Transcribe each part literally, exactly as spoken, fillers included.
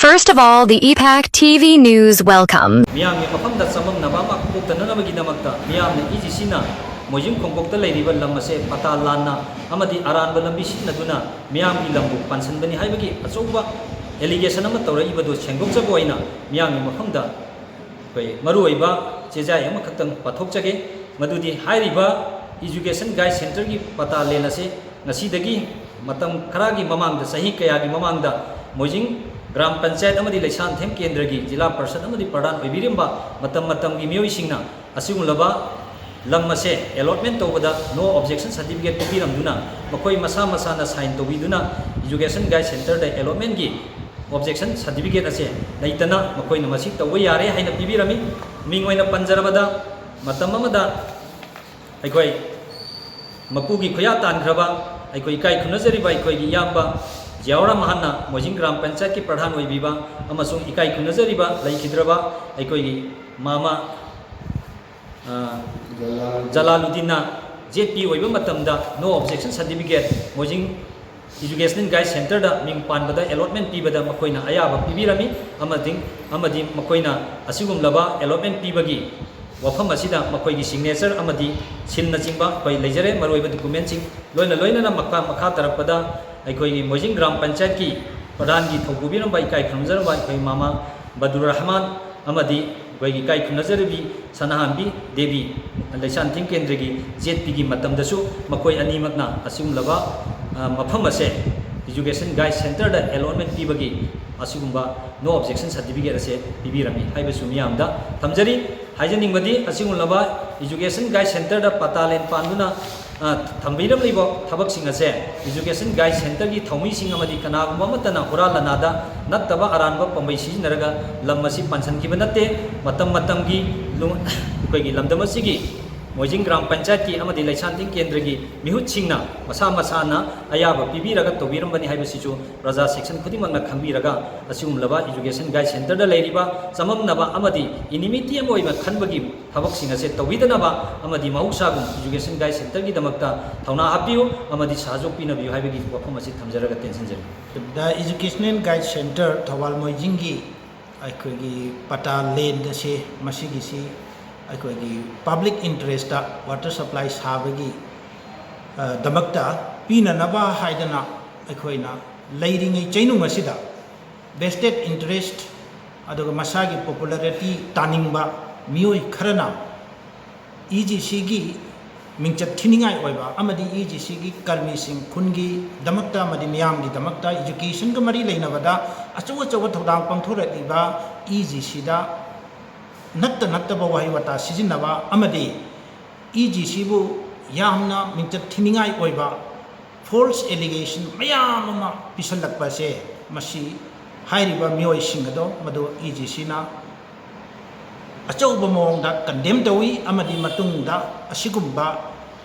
First of all, the E PAC T V News welcome. ꯃꯤꯌꯥꯝꯒꯤ ꯃꯐꯝꯗ ꯆꯃꯝꯅꯕ ꯑꯃ ꯄꯣꯛꯇꯅꯅꯕꯒꯤꯗꯃꯛꯇ ꯃꯤꯌꯥꯝꯅ ꯏ ꯖꯤ ꯁꯤꯅ ꯃꯣꯏꯖꯤꯡ ꯈꯣꯡꯄꯣꯛꯇ ꯂꯩꯔꯤꯕ ꯂꯝ ꯑꯁꯦ ꯄꯇꯥ ꯂꯥꯟꯅ ꯑꯃꯗꯤ ꯑꯔꯥꯟꯕ ꯂꯝꯕꯤ ꯁꯤꯖꯤꯟꯅꯗꯨꯅ ꯃꯤꯌꯥꯝꯒꯤ ꯂꯝꯕꯨ ꯄꯥꯟꯁꯤꯟꯕꯅꯤ ꯍꯥꯏꯕꯒꯤ ꯑꯆꯧꯕ allegation ꯑꯃ ꯇꯧꯔꯛꯏꯕꯗꯨ ꯁꯦꯡꯗꯣꯛꯆꯕ ꯑꯣꯏꯅ ꯃꯤꯌꯥꯝꯒꯤ ꯃꯐꯝꯗ ꯑꯩꯈꯣꯏ ꯃꯔꯨꯑꯣꯏꯕ ꯆꯦꯖꯥꯏ ꯑꯃꯈꯛꯇꯪ ꯄꯥꯊꯣꯛꯆꯒꯦ꯫ ꯃꯗꯨꯗꯤ ꯍꯥꯏꯔꯤꯕ Education Guide Centreꯒꯤ ꯄꯇꯥ ꯂꯦꯟ ꯑꯁꯤ ꯉꯁꯤꯗꯒꯤ ꯃꯇꯝ ꯈꯔꯒꯤ ꯃꯃꯥꯡꯗ, ꯆꯍꯤ ꯀꯌꯥꯒꯤ ꯃꯃꯥꯡꯗ ꯃꯣꯏꯖꯤꯡ ꯒ꯭ꯔꯥꯝ ꯄꯟꯆꯥꯌꯠ ꯑꯃꯗꯤ ꯂꯩꯁꯥꯟꯊꯦꯝ ꯀꯦꯟꯗ꯭ꯔꯒꯤ ꯖꯤꯂꯥ ꯄꯔꯤꯁꯠ ꯑꯃꯗꯤ ꯄ꯭ꯔꯙꯥꯟ ꯑꯣꯏꯕꯤꯔꯝꯕ ꯃꯇꯝ ꯃꯇꯝꯒꯤ ꯃꯤꯑꯣꯏꯁꯤꯡꯅ ꯑꯁꯤꯒꯨꯝꯂꯕ ꯂꯝ ꯑꯁꯦ allotment ꯇꯧꯕꯗ no objection certificate ꯄꯤꯕꯤꯔꯝꯗꯨꯅ ꯃꯈꯣꯏ ꯃꯁꯥ ꯃꯁꯥꯅ sign ꯇꯧꯕꯤꯗꯨꯅ Education Guide Centreꯗ allotmentꯒꯤ objection certificate ꯑꯁꯦ ꯂꯩꯇꯅ ꯃꯈꯣꯏꯅ ꯃꯁꯤ ꯇꯧꯕ ꯌꯥꯔꯦ ꯍꯥꯏꯅ ꯄꯤꯕꯤꯔꯝꯃꯤ꯫ ꯃꯤꯡ ꯑꯣꯏꯅ ꯄꯟꯖꯔꯕꯗ, ꯃꯇꯝ ꯑꯃꯗ ꯑꯩꯈꯣꯏ ꯃꯄꯨꯒꯤ ꯈꯨꯌꯥ ꯇꯥꯟꯈ꯭ꯔꯕ ꯑꯩꯈꯣꯏ ꯏꯀꯥꯏ ꯈꯨꯝꯅꯖꯔꯤꯕ ꯑꯩꯈꯣꯏꯒꯤ ꯏꯌꯥꯝꯕ ꯖꯤꯌꯥꯎꯔꯥꯝ ꯃꯍꯥꯟꯅ ꯃꯣꯏꯖꯤꯡ ꯒ꯭ꯔꯥꯝ ꯄꯟꯆꯥꯌꯠꯀꯤ ꯄ꯭ꯔꯙꯥꯟ ꯑꯣꯏꯕꯤꯕ ꯑꯃꯁꯨꯡ ꯏꯀꯥꯏ ꯈꯨꯝꯅꯖꯔꯤꯕ ꯂꯩꯈꯤꯗ꯭ꯔꯕ ꯑꯩꯈꯣꯏꯒꯤ ꯃꯥꯃ, ꯑ, ꯖꯂꯥꯂꯨꯗꯤꯟꯅ ꯖꯦꯠ ꯄꯤ ꯑꯣꯏꯕ ꯃꯇꯝꯗ no objection certificate ꯃꯣꯏꯖꯤꯡ Educational Guide Centreꯗ ꯃꯤꯡ ꯄꯥꯟꯕꯗ allotment ꯄꯤꯕꯗ ꯃꯈꯣꯏꯅ ꯑꯌꯥꯕ ꯄꯤꯕꯤꯔꯝꯃꯤ ꯑꯃꯗꯤ, ꯑꯃꯗꯤ ꯃꯈꯣꯏꯅ ꯑꯁꯤꯒꯨꯝꯂꯕ allotment ꯄꯤꯕꯒꯤ ꯋꯥꯐꯝ ꯑꯁꯤꯗ ꯃꯈꯣꯏꯒꯤ signature ꯑꯃꯗꯤ ꯁꯤꯜꯅꯆꯤꯡꯕ ꯑꯩꯈꯣꯏ ꯂꯩꯖꯔꯦ, ꯃꯔꯨꯑꯣꯏꯕ documentꯁꯤꯡ꯫ ꯂꯣꯏꯅ ꯂꯣꯏꯅꯅ ꯃꯈꯥ, ꯃꯈꯥ ꯇꯥꯔꯛꯄꯗ ꯑꯩꯈꯣꯏꯒꯤ ꯃꯣꯏꯖꯤꯡ ꯒ꯭ꯔꯥꯝ ꯄꯟꯆꯥꯌꯠꯀꯤ ꯄ꯭ꯔꯙꯥꯟꯒꯤ ꯊꯧꯄꯨꯕꯤꯔꯝꯕ, ꯏꯀꯥꯏ ꯈꯨꯔꯨꯝꯖꯔꯝꯕ ꯑꯩꯈꯣꯏ ꯃꯥꯃ ꯕꯗꯨꯔ ꯔꯍꯃꯥꯟ ꯑꯃꯗꯤ ꯑꯩꯈꯣꯏꯒꯤ ꯏꯀꯥꯏ ꯈꯨꯝꯅꯖꯔꯤꯕꯤ ꯁꯅꯥꯍꯥꯟꯕꯤ ꯗꯦꯕꯤ, ꯂꯩꯁꯥꯟꯊꯦꯝ ꯀꯦꯟꯗ꯭ꯔꯒꯤ ꯖꯦꯠ ꯄꯤꯒꯤ ꯃꯇꯝꯗꯁꯨ ꯃꯈꯣꯏ ꯑꯅꯤꯃꯛꯅ ꯑꯁꯤꯒꯨꯝꯂꯕ, ꯑ, ꯃꯐꯝ ꯑꯁꯦ Education Guide Centreꯗ allotment ꯄꯤꯕꯒꯤ ꯑꯁꯤꯒꯨꯝꯕ no objection certificate ꯑꯁꯦ ꯄꯤꯕꯤꯔꯝꯃꯤ ꯍꯥꯏꯕꯁꯨ ꯃꯤꯌꯥꯝꯗ ꯊꯝꯖꯔꯤ꯫ ꯍꯥꯏꯖꯅꯤꯡꯕꯗꯤ ꯑꯁꯤꯒꯨꯝꯂꯕ Education Guide Centreꯗ ꯄꯇꯥ ꯂꯦꯟ ꯄꯥꯟꯗꯨꯅ, ꯑ, ꯊꯝꯕꯤꯔꯝꯂꯤꯕ ꯊꯕꯛꯁꯤꯡ ꯑꯁꯦ Education Guide Centreꯒꯤ ꯊꯧꯃꯤꯁꯤꯡ ꯑꯃꯗꯤ ꯀꯅꯥꯒꯨꯝꯕ ꯑꯃꯠꯇꯅ ꯍꯨꯔꯥꯟ ꯂꯅꯥꯗ ꯅꯠꯇꯕ ꯑꯔꯥꯟꯕ ꯄꯥꯝꯕꯩ ꯁꯤꯖꯤꯟꯅꯔꯒ ꯂꯝ ꯑꯁꯤ ꯄꯥꯟꯁꯤꯟꯈꯤꯕ ꯅꯠꯇꯦ꯫ ꯃꯇꯝ ꯃꯇꯝꯒꯤ ꯂꯨ-, ꯑꯩꯈꯣꯏꯒꯤ ꯂꯝꯗꯝ ꯑꯁꯤꯒꯤ ꯃꯣꯏꯖꯤꯡ ꯒ꯭ꯔꯥꯝ ꯄꯟꯆꯥꯌꯠꯀꯤ ꯑꯃꯗꯤ ꯂꯩꯁꯥꯟꯊꯤꯡ ꯀꯦꯟꯗ꯭ꯔꯒꯤ ꯃꯤꯍꯨꯠꯁꯤꯡꯅ ꯃꯁꯥ ꯃꯁꯥꯅ ꯑꯌꯥꯕ ꯄꯤꯕꯤꯔꯒ ꯇꯧꯕꯤꯔꯝꯕꯅꯤ ꯍꯥꯏꯕꯁꯤꯁꯨ ꯄ꯭ꯔꯖꯥ ꯁꯦꯛꯁꯟ ꯈꯨꯗꯤꯡꯃꯛꯅ ꯈꯪꯕꯤꯔꯒ, ꯑꯁꯤꯒꯨꯝꯂꯕ Education Guide Centreꯗ ꯂꯩꯔꯤꯕ ꯆꯃꯝꯅꯕ ꯑꯃꯗꯤ enmity ꯑꯃ ꯑꯣꯏꯅ ꯈꯟꯕꯒꯤ ꯊꯕꯛꯁꯤꯡ ꯑꯁꯦ ꯇꯧꯕꯤꯗꯅꯕ ꯑꯃꯗꯤ ꯃꯍꯧꯁꯥꯒꯨꯝ Education Guide Centreꯒꯤꯗꯃꯛꯇ ꯊꯧꯅꯥ ꯍꯥꯞꯄꯤꯌꯨ ꯑꯃꯗꯤ ꯁꯍꯖꯣꯛ ꯄꯤꯅꯕꯤꯌꯨ ꯍꯥꯏꯕꯒꯤ ꯋꯥꯐꯝ ꯑꯁꯤ ꯊꯝꯖꯔꯒ ꯇꯦꯟꯁꯤꯟꯖꯔꯤ꯫ The Educational Guide Centre Thoubal ꯃꯣꯏꯖꯤꯡꯒꯤ ꯑꯩꯈꯣꯏꯒꯤ ꯄꯇꯥ land ꯑꯁꯤ, ꯃꯁꯤꯒꯤꯁꯤ ꯑꯩꯈꯣꯏꯒꯤ public interestꯇ water supply ꯁꯥꯕꯒꯤ, ꯑ, ꯗꯃꯛꯇ ꯄꯤꯅꯅꯕ ꯍꯥꯏꯗꯅ ꯑꯩꯈꯣꯏꯅ ꯂꯩꯔꯤꯉꯩ ꯆꯩꯅꯨꯡ ꯑꯁꯤꯗ vested interest ꯑꯗꯨꯒ ꯃꯁꯥꯒꯤ popularity ꯇꯥꯅꯤꯡꯕ ꯃꯤꯑꯣꯏ ꯈꯔꯅ EGCꯒꯤ ꯃꯤꯡꯆꯠ ꯊꯤꯅꯤꯡꯉꯥꯏ ꯑꯣꯏꯕ ꯑꯃꯗꯤ EGCꯒꯤ ꯀꯔꯃꯤꯁꯤꯡ ꯈꯨꯟꯒꯤꯗꯃꯛꯇ ꯑꯃꯗꯤ ꯃꯤꯌꯥꯝꯒꯤꯗꯃꯛꯇ educationꯒ ꯃꯔꯤ ꯂꯩꯅꯕꯗ ꯑꯆꯧ ꯑꯆꯧꯕ ꯊꯧꯗꯥꯡ ꯄꯥꯡꯊꯣꯔꯛꯂꯤꯕ EGCꯗ ꯅꯠꯇ ꯅꯠꯇꯕ ꯋꯥꯍꯩ ꯋꯥꯇꯥ ꯁꯤꯖꯤꯟꯅꯕ ꯑꯃꯗꯤ EGCꯕꯨ ꯌꯥꯝꯅ ꯃꯤꯡꯆꯠ ꯊꯤꯅꯤꯡꯉꯥꯏ ꯑꯣꯏꯕ false allegation ꯃꯌꯥꯝ ꯑꯃ ꯄꯤꯁꯜꯂꯛꯄ ꯑꯁꯦ, ꯃꯁꯤ ꯍꯥꯏꯔꯤꯕ ꯃꯤꯑꯣꯏꯁꯤꯡ ꯑꯗꯣ ꯃꯗꯨ EGCꯅ ꯑꯆꯧꯕ ꯃꯑꯣꯡꯗ condemn ꯇꯧꯏ ꯑꯃꯗꯤ ꯃꯇꯨꯡꯗ ꯑꯁꯤꯒꯨꯝꯕ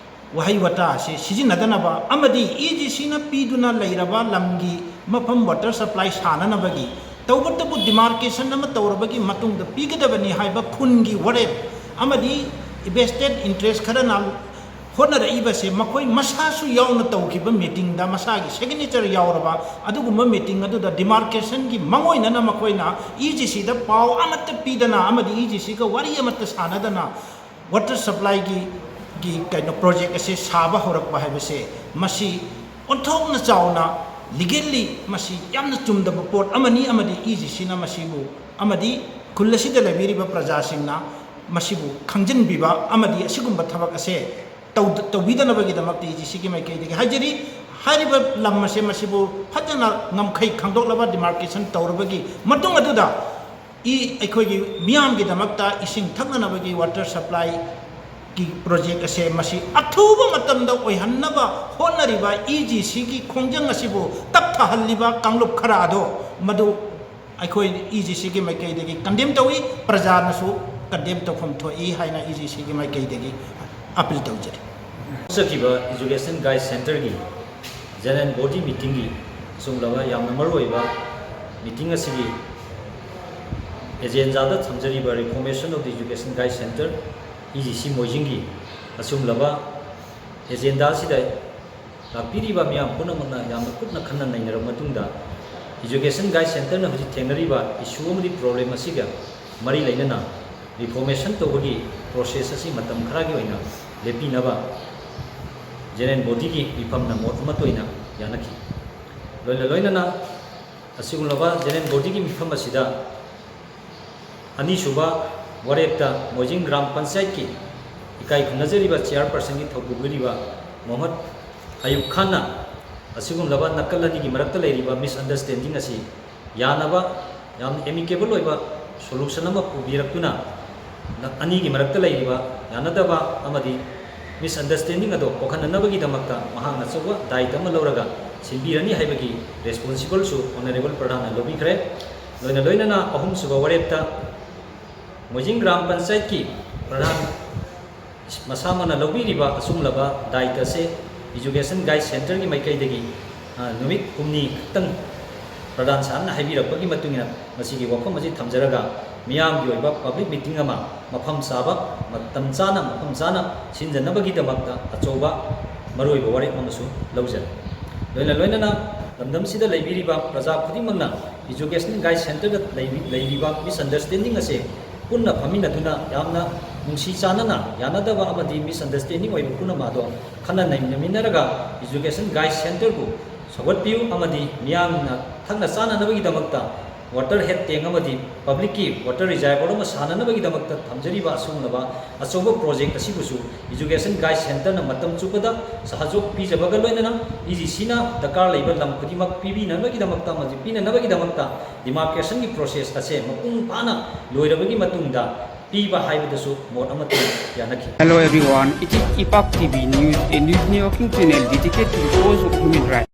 ꯋꯥꯍꯩ ꯋꯥꯇꯥ ꯑꯁꯤ ꯁꯤꯖꯤꯟꯅꯗꯅꯕ ꯑꯃꯗꯤ EGCꯅ ꯄꯤꯗꯨꯅ ꯂꯩꯔꯕ ꯂꯝꯒꯤ ꯃꯐꯝ water supply ꯁꯥꯅꯅꯕꯒꯤ ꯇꯧꯕꯇꯕꯨ demarcation ꯑꯃ ꯇꯧꯔꯕꯒꯤ ꯃꯇꯨꯡꯗ ꯄꯤꯒꯗꯕꯅꯤ ꯍꯥꯏꯕ ꯈꯨꯟꯒꯤ ꯋꯥꯔꯦꯞ ꯑꯃꯗꯤ vested interest ꯈꯔꯅ ꯍꯣꯠꯅꯔꯛꯏꯕꯁꯦ ꯃꯈꯣꯏ ꯃꯁꯥꯁꯨ ꯌꯥꯎꯅ ꯇꯧꯈꯤꯕ meetingꯗ ꯃꯁꯥꯒꯤ signature ꯌꯥꯎꯔꯕ ꯑꯗꯨꯒꯨꯝꯕ meeting ꯑꯗꯨꯗ demarcationꯒꯤ ꯃꯥꯡꯑꯣꯏꯅꯅ ꯃꯈꯣꯏꯅ EGCꯗ ꯄꯥꯎ ꯑꯃꯠꯇ ꯄꯤꯗꯅ ꯑꯃꯗꯤ EGCꯒ ꯋꯥꯔꯤ ꯑꯃꯠꯇ ꯁꯥꯟꯅꯗꯅ water supplyꯒꯤ, ꯒꯤ ꯀꯩꯅꯣ project ꯑꯁꯦ ꯁꯥꯕ ꯍꯧꯔꯛꯄ ꯍꯥꯏꯕꯁꯦ, ꯃꯁꯤ ꯑꯣꯟꯊꯣꯛꯅ ꯆꯥꯎꯅ legally ꯃꯁꯤ ꯌꯥꯝꯅ ꯆꯨꯝꯗꯕ ꯄꯣꯠ ꯑꯃꯅꯤ ꯑꯃꯗꯤ EGCꯅ ꯃꯁꯤꯕꯨ ꯑꯃꯗꯤ ꯈꯨꯜ ꯑꯁꯤꯗ ꯂꯩꯕꯤꯔꯤꯕ ꯄ꯭ꯔꯖꯥꯁꯤꯡꯅ ꯃꯁꯤꯕꯨ ꯈꯪꯖꯤꯟꯕꯤꯕ ꯑꯃꯗꯤ ꯑꯁꯤꯒꯨꯝꯕ ꯊꯕꯛ ꯑꯁꯦ ꯇꯧ-, ꯇꯧꯕꯤꯗꯅꯕꯒꯤꯗꯃꯛꯇ EGCꯒꯤ ꯃꯥꯏꯀꯩꯗꯒꯤ ꯍꯥꯏꯖꯔꯤ꯫ ꯍꯥꯏꯔꯤꯕ ꯂꯝ ꯑꯁꯦ ꯃꯁꯤꯕꯨ ꯐꯖꯅ ꯉꯝꯈꯩ ꯈꯪꯗꯣꯛꯂꯕ demarcation ꯇꯧꯔꯕꯒꯤ ꯃꯇꯨꯡ ꯑꯗꯨꯗ ꯏ-, ꯑꯩꯈꯣꯏꯒꯤ ꯃꯤꯌꯥꯝꯒꯤꯗꯃꯛꯇ ꯏꯁꯤꯡ ꯊꯛꯅꯅꯕꯒꯤ water supplyꯒꯤ project ꯑꯁꯦ ꯃꯁꯤ ꯑꯊꯨꯕ ꯃꯇꯝꯗ ꯑꯣꯏꯍꯟꯅꯕ ꯍꯣꯠꯅꯔꯤꯕ EGCꯒꯤ ꯈꯣꯡꯖꯪ ꯑꯁꯤꯕꯨ ꯇꯞꯊꯍꯜꯂꯤꯕ ꯀꯥꯡꯂꯨꯞ ꯈꯔ ꯑꯗꯣ ꯃꯗꯨ ꯑꯩꯈꯣꯏ EGCꯒꯤ ꯃꯥꯏꯀꯩꯗꯒꯤ condemn ꯇꯧꯏ, ꯄ꯭ꯔꯖꯥꯅꯁꯨ condemn ꯇꯧꯐꯝ ꯊꯣꯛꯏ ꯍꯥꯏꯅ EGCꯒꯤ ꯃꯥꯏꯀꯩꯗꯒꯤ ꯑꯄꯤꯜ ꯇꯧꯖꯔꯤ꯫ ꯆꯠꯈꯤꯕ Education Guide Centreꯒꯤ General Body Meetingꯒꯤ ꯑꯁꯨꯝꯂꯕ ꯌꯥꯝꯅ ꯃꯔꯨꯑꯣꯏꯕ meeting ꯑꯁꯤꯒꯤ agendaꯗ ꯊꯝꯖꯔꯤꯕ Reformation of the Education Guide Centre, E G C ꯃꯣꯏꯖꯤꯡꯒꯤ ꯑꯁꯨꯝꯂꯕ agenda ꯑꯁꯤꯗ ꯂꯥꯛꯄꯤꯔꯤꯕ ꯃꯤꯌꯥꯝ ꯄꯨꯝꯅꯃꯛꯅ ꯌꯥꯝꯅ ꯀꯨꯞꯅ ꯈꯟꯅ ꯅꯩꯅꯔꯕ ꯃꯇꯨꯡꯗ, Education Guide Centreꯅ ꯍꯧꯖꯤꯛ ꯊꯦꯡꯅꯔꯤꯕ issue ꯑꯃꯗꯤ problem ꯑꯁꯤꯒ ꯃꯔꯤ ꯂꯩꯅꯅ reformation ꯇꯧꯕꯒꯤ process ꯑꯁꯤ ꯃꯇꯝ ꯈꯔꯒꯤ ꯑꯣꯏꯅ ꯂꯦꯞꯄꯤꯅꯕ General Bodyꯒꯤ ꯃꯤꯐꯝꯅ ꯃꯣꯠ ꯑꯃꯠꯇ ꯑꯣꯏꯅ ꯌꯥꯅꯈꯤ꯫ ꯂꯣꯏꯅ ꯂꯣꯏꯅꯅ ꯑꯁꯤꯒꯨꯝꯂꯕ General Bodyꯒꯤ ꯃꯤꯐꯝ ꯑꯁꯤꯗ ꯑꯅꯤꯁꯨꯕ ꯋꯥꯔꯦꯞꯇ ꯃꯣꯏꯖꯤꯡ ꯒ꯭ꯔꯥꯝ ꯄꯟꯆꯥꯌꯠꯀꯤ ꯏꯀꯥꯏ ꯈꯨꯝꯅꯖꯔꯤꯕ chairpersonꯒꯤ ꯊꯧꯄꯨ ꯑꯣꯏꯔꯤꯕ ꯃꯣꯍꯝꯃꯗ ꯑꯌꯨꯕ ꯈꯥꯟꯅ ꯑꯁꯤꯒꯨꯝꯂꯕ ꯅꯥꯀꯜ ꯑꯅꯤꯒꯤ ꯃꯔꯛꯇ ꯂꯩꯔꯤꯕ misunderstanding ꯑꯁꯤ ꯌꯥꯅꯕ ꯌꯥꯝꯅ amicable ꯑꯣꯏꯕ solution ꯑꯃ ꯄꯨꯕꯤꯔꯛꯇꯨꯅ, ꯑꯅꯤꯒꯤ ꯃꯔꯛꯇ ꯂꯩꯔꯤꯕ ꯌꯥꯅꯗꯕ ꯑꯃꯗꯤ misunderstanding ꯑꯗꯣ ꯀꯣꯛꯍꯟꯅꯅꯕꯒꯤꯗꯃꯛꯇ ꯃꯍꯥꯛꯅ ꯑꯆꯧꯕ ꯗꯥꯌꯤꯇ꯭ꯋ ꯑꯃ ꯂꯧꯔꯒ ꯁꯤꯟꯕꯤꯔꯅꯤ ꯍꯥꯏꯕꯒꯤ responsibilityꯁꯨ Honourable ꯄ꯭ꯔꯙꯥꯟꯅ ꯂꯧꯕꯤꯈ꯭ꯔꯦ꯫ ꯂꯣꯏꯅ ꯂꯣꯏꯅꯅ ꯑꯍꯨꯝꯁꯨꯕ ꯋꯥꯔꯦꯞꯇ ꯃꯣꯏꯖꯤꯡ ꯒ꯭ꯔꯥꯝ ꯄꯟꯆꯥꯌꯠꯀꯤ ꯄ꯭ꯔꯙꯥꯟ ꯃꯁꯥꯃꯛꯅ ꯂꯧꯕꯤꯔꯤꯕ ꯑꯁꯨꯝꯂꯕ ꯗꯥꯌꯤꯇ꯭ꯋꯁꯦ Education Guide Centreꯒꯤ ꯃꯥꯏꯀꯩꯗꯒꯤ, ꯑ, ꯅꯨꯃꯤꯠ ꯍꯨꯝꯅꯤ ꯈꯛꯇꯪ ꯄ꯭ꯔꯙꯥꯟ ꯁꯥꯍꯕꯅ ꯍꯥꯏꯕꯤꯔꯛꯄꯒꯤ ꯃꯇꯨꯡ ꯏꯟꯅ ꯃꯁꯤꯒꯤ ꯋꯥꯐꯝ ꯑꯁꯤ ꯊꯝꯖꯔꯒ, ꯃꯤꯌꯥꯝꯒꯤ ꯑꯣꯏꯕ public meeting ꯑꯃ ꯃꯐꯝ ꯆꯥꯕ, ꯃꯇꯝ ꯆꯥꯅ, ꯃꯐꯝ ꯆꯥꯅ ꯁꯤꯟꯖꯅꯕꯒꯤꯗꯃꯛꯇ ꯑꯆꯧꯕ ꯃꯔꯨꯑꯣꯏꯕ ꯋꯥꯔꯦꯞ ꯑꯃꯁꯨ ꯂꯧꯖꯔꯤ꯫ ꯂꯣꯏꯅ ꯂꯣꯏꯅꯅ ꯂꯝꯗꯝꯁꯤꯗ ꯂꯩꯕꯤꯔꯤꯕ ꯄ꯭ꯔꯖꯥ ꯈꯨꯗꯤꯡꯃꯛꯅ Education Guide Centreꯗ ꯂꯩꯕꯤ-, ꯂꯩꯔꯤꯕ misunderstanding ꯑꯁꯦ ꯄꯨꯟꯅ ꯐꯝꯃꯤꯟꯅꯗꯨꯅ ꯌꯥꯝꯅ ꯅꯨꯡꯁꯤ ꯆꯥꯟꯅꯅ ꯌꯥꯅꯗꯕ ꯑꯃꯗꯤ misunderstanding ꯑꯣꯏꯕ ꯄꯨꯝꯅꯃꯛ ꯑꯗꯣ ꯈꯟꯅ ꯅꯩꯅꯃꯤꯟꯅꯔꯒ Education Guide Centreꯕꯨ ꯁꯧꯒꯠꯄꯤꯌꯨ ꯑꯃꯗꯤ ꯃꯤꯌꯥꯝꯅ ꯊꯛꯅ ꯆꯥꯅꯅꯕꯒꯤꯗꯃꯛꯇ water head tank ꯑꯃꯗꯤ publicꯀꯤ water reservoir ꯑꯃ ꯁꯥꯅꯅꯕꯒꯤꯗꯃꯛꯇ ꯊꯝꯖꯔꯤꯕ ꯑꯁꯤꯒꯨꯝꯂꯕ ꯑꯆꯧꯕ project ꯑꯁꯤꯕꯨꯁꯨ Education Guide Centreꯅ ꯃꯇꯝ ꯆꯨꯞꯄꯗ ꯁꯍꯖꯣꯛ ꯄꯤꯖꯕꯒ ꯂꯣꯏꯅꯅ EGCꯅ ꯗꯔꯀꯥꯔ ꯂꯩꯕ ꯂꯝ ꯈꯨꯗꯤꯡꯃꯛ ꯄꯤꯕꯤꯅꯕꯒꯤꯗꯃꯛꯇ ꯑꯃꯗꯤ ꯄꯤꯅꯅꯕꯒꯤꯗꯃꯛꯇ demarcationꯒꯤ process ꯑꯁꯦ ꯃꯄꯨꯡ ꯐꯥꯅ ꯂꯣꯏꯔꯕꯒꯤ ꯃꯇꯨꯡꯗ ꯄꯤꯕ ꯍꯥꯏꯕꯗꯁꯨ ꯃꯣꯠ ꯑꯃꯠꯇ ꯌꯥꯅꯈꯤ꯫ Hello everyone, it is Ipak T V News, a news networking channel dedicated to the cause of human rights.